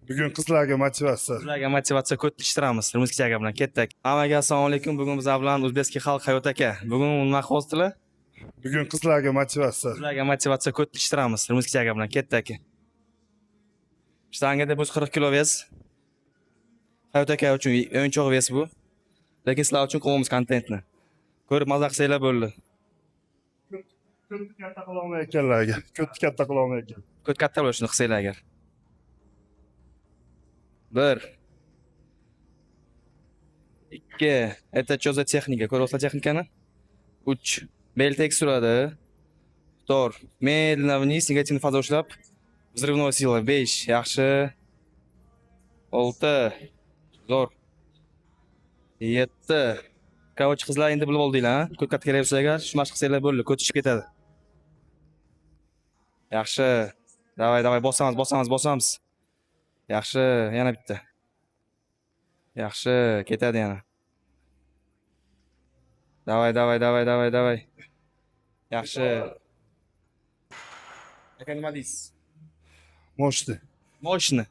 Bugun qizlarga motivatsiya. Sizlarga motivatsiya, ko't ishtiramiz. Римский тяга bilan ketdik. Hammaga assalomu alaykum. Bugun bizlar bilan узбекский xalq Hayot aka. Bugun nima qilyapsizlar? Bugun qizlarga motivatsiya. Sizlarga motivatsiya, ko't ishtiramiz. Римский тяга bilan ketdik. Shtangada 140 kilo вес. Hayot aka uchun o'yinchoq вес bu. Lekin sizlar uchun qilyapmiz kontentni. Ko'rib maza qilsanglar bo'ldi. Ko'tni katta qila olmayotganlarga. Ko'tni katta qila olmayotgan. Ko't katta bo'ladi shuni qilsanglar agar. Bir. Ikki. Это что за техника? Ko'ryapsizlar texnikani? Uch. Bel tekis turadi. To'rt. Медленно вниз, негативный faza ushlab. Взрывной сила. Besh. Yaxshi. Olti. Zo'r. Yetti. Короче, qizlar, endi bilib oldinglar, ha? Ko't katta kerak bo'lsa agar, shu mashq qilsanglar bo'ldi, ko't tushib ketadi. Yaxshi. Давай, давай, bosamiz, bosamiz, bosamiz. Yaxshi, yana bitta. Yaxshi, ketadi yana. Давай, давай, давай, давай, давай. Yaxshi. Aka, nima deysiz? Мощный. Мощный.